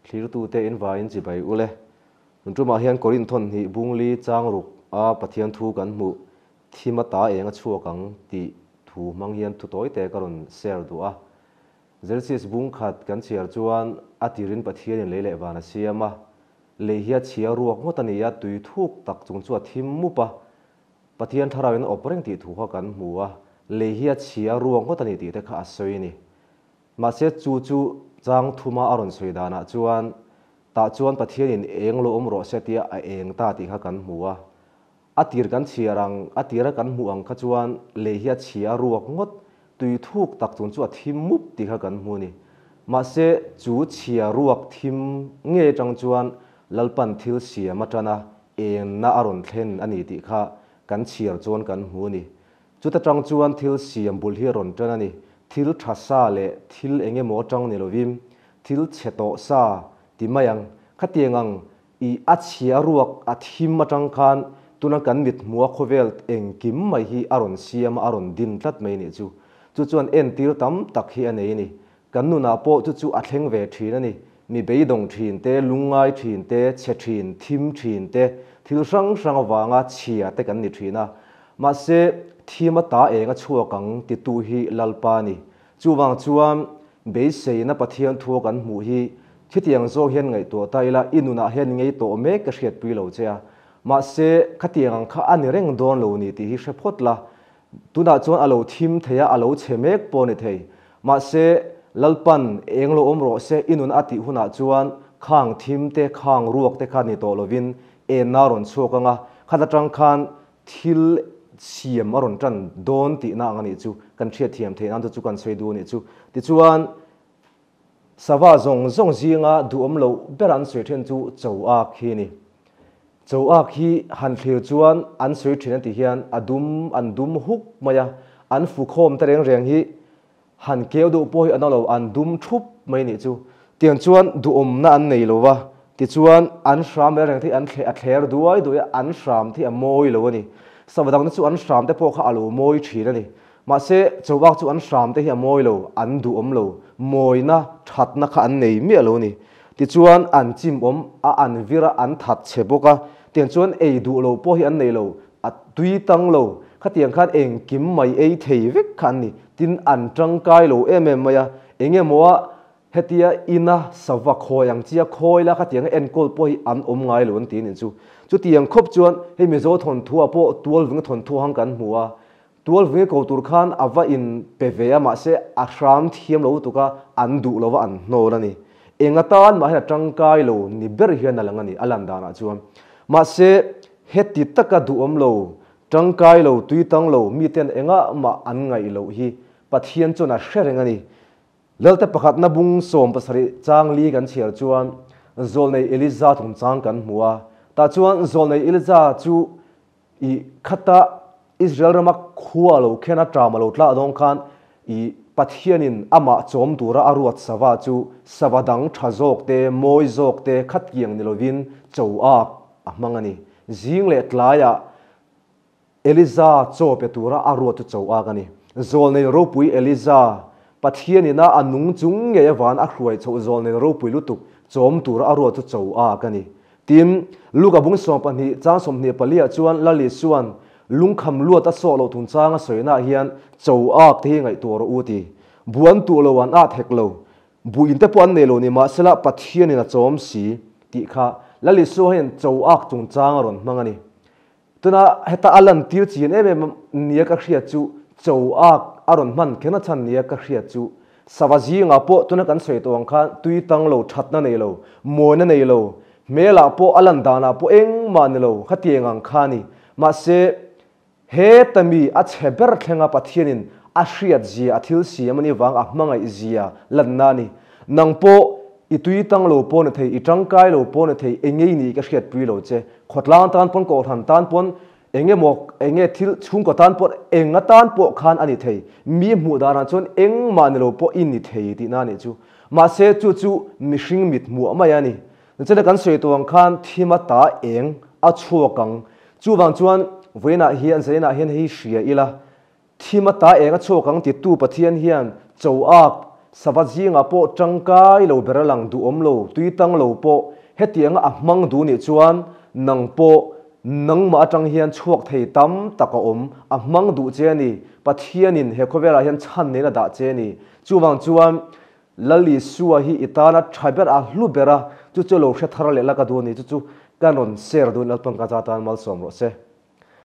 Thlirtute in vaiin chibai ule. Tun tumah hian Korinth thawn hnih bungli chang ruk a Pathian thu kan hmuh thim ata eng a chhuak ang tih thu hmang hian thu tawite ka rawn share duh a. Genesis bung khat kan chhiar chuan a tirin Pathianin lei leh van a siam a, lei hi a chhia ruak ngawt a ni a, tui thuk tak chung chu a thim mup a, Pathian thlarauin a awp reng tih thu kha kan hmu a, lei hi a chhia ruak ngawt a ni tih te kha a sawi a ni. Mahse chu chu chang thuma a rawn sawi danah chuan tah chuan Pathianin eng lo awm rawh se tia a eng ta tih kha kan hmu a. A tir kan chhiar ang, a tira kan hmuh ang kha chuan lei hi a chhia a ruak ngawt, tui thuk tak chung chu a thim mup tih kha kan hmu a ni. Mahse chu chhia ruak thim ngei atang chuan Lalpan thil siam atana engna a rawn thlen a ni tih kha kan chhiar chuan kan hmu a ni. Chuta tang chuan thil siam bul hi a rawn tan a ni. Thil tha sa leh thil eng emaw atang ni lovin thil chhe tawh sa ti mai ang. Khatiang ang i a chhia ruak a thim atang khan tuna kan mit hmua khawvel engkim mai hi a rawn siam a, a rawn din tlat mai nih chu. Chu chuan entir tam tak hi a nei a ni. Kan nunah pawh chu chu a thleng ve thin a ni. Mi beidawng thin te, lungngai thin te, chhe thin, thim thin te, thil hrang hrang avanga chhia te kan ni thin a. Mahse, thim ata eng a chhuak ang titu hi Lalpa a ni. Chuvang chuan beiseina Pathian thu a kan hmuh hi khitiang zawk hian ngaihtuah ta ila, i nunah hian i ngei tawh mek ka hriatpui lo che a. Mahse, khatiang ang kha a ni reng dawn lo ni tih hi hre phawt la. Tunah chuan a lo thim thei a, a lo chhe mek pawh a ni thei. Mahse, Lalpan eng lo awm rawh se, i nun a tih hunah chuan khang thim te, khang ruak te kha ni tawh lovin enna a rawn chhuak ang a, khat atang khan thil siam a rawn tan dawn tihna ang a nih chu, kan hriatthiam theih nan chu chu kan sawi duh a nih chu. Tichuan, Sava zawng zawng zinga duhawm loh ber an sawi then chu Choak hi a ni. Choak hi han thlir chuan an sawi thin a ti hian a dum an dum huk mai a, an fukhawm te reng reng hi han keu deuh pawh hi an awm lo, an dum thup mai nih chu. Tiang chuan duhawmna an nei lo va, tichuan an hram reng reng te hi an a thler duai duai a, an hram te hi a mawi lo a ni. Sava dang te chu an hram te pawh kha a lo mawi thin a ni. Mahse, chawak chu an hram te hi a mawi lo, an duhawm lo, mawina, thatna kha an nei miah lo a ni. Tichuan, an chim awm a, an vir a, an that chhe bawk a, tiang chuan ei duh lo pawh hi an nei lo, a tui tang lo, khatiang khan engkim mai ei thei vek kha an ni. Tin, an tangkai lo em em mai a, eng emaw a hetia ina sava khawi ang chia khawi la khatiang a enkawl pawh hi an awm ngai lo an ti a nih chu. Chutiang khawp chuan hei Mizo thawnthu ah pawh Tualvunga thawnthu hang kan hmu a, Tualvungi ko tur khan a va in pe ve a, mahse a hram thiam lo lutuk a, an duh lo va an hnawl a ni. Eng atan mah hian a tangkai lo ni ber hian a lang a ni, a lan danah chuan. Mahse heti taka duhawm lo, tangkai lo, tuitang lo, miten engah mah an ngaih loh hi Pathian chuan a hre reng a ni. Lelte pakhatna bung 17 chang li kan chhiar chuan Zawlnei Eliza chungchang kan hmu a, tah chuan Zawlnei Eliza chu I khata Israel rama khua lo khen a ṭam a lo tlah dawng khan i Pathianin amah chawm tura a ruat sava chu sava dang ṭha zawk te, mawi zawk te khat kiang ni lovin cho ak a hmang a ni. Zing leh tlaiah Eliza chaw pe tura a ruat chu cho ak a ni. Zawlnei ropui Eliza, Pathianin a a nung chung ngei avan a hruai chhoh zawlnei ropui lutuk chawm tura a ruat chu cho ak a ni. Tin, Luka bung 12 chang 24 ah chuan Lal Isua'n lungkham luat a sawh loh thungchang a sawinaah hian cho ak te hi ngaihtuah rawh u ti. Bu an tuh lo an at hek lo. Bu in te pawh an nei lo ni mahsela Pathianin a chawm si tih kha Lal Isua hian cho ak chungchang a rawn hmang a ni. Tuna heta a lantir chin em em nia ka hriat chu cho ak a rawn hman kher na chhan nia ka hriat chu sava zingah pawh tuna kan sawi tawh ang khan tui tang lo, thatna nei lo, mawina nei lo, hmelah pawh a lan danah pawh engmah ni lo khatiang ang kha a ni. Mahse, heta mi a chhe ber thlenga Pathianin a hriat zia, a thil siam a nih vang a hmangaih zia lanna a ni. Nang pawh i tui tang lo pawh ni thei, i tangkai lo pawh ni thei, engei nih ka hriatpui lo che. Khawtlang tan pawn, kohhran tan pawn, eng emaw, eng nge thil chhungkaw tan pawh, eng atan pawh khan a ni thei. Mi hmuh danah chuan engmah ni lo pawh i ni thei tihna a nih chu. Mahse, chu chu mihring mit hmuh mai a ni. Nichina kan sawi tawh ang khan thim ata eng a chhuak ang. Chuvang chuan vawiinah hian, zaninah hian hei hria ila, Thim ata eng a chhuak ang titu Pathian hian cho ak, Sava zingah pawh tangkai lo ber a lang duhawm lo, tuitang lo pawh hetianga a hmang duh nih chuan nang pawh nangmah atang hian chhuak thei tam tak a awm, a hmang duh che a ni. Pathianin he khawvelah hian chhan neiin a dah che a ni. Chuvang chuan Lal Isua hi i tana tha ber a, hlu ber a, chu chu lo hre thar leh la ka duh a ni. Chu chu ka rawn share duh Lalpan ka za tan malsawm rawh se.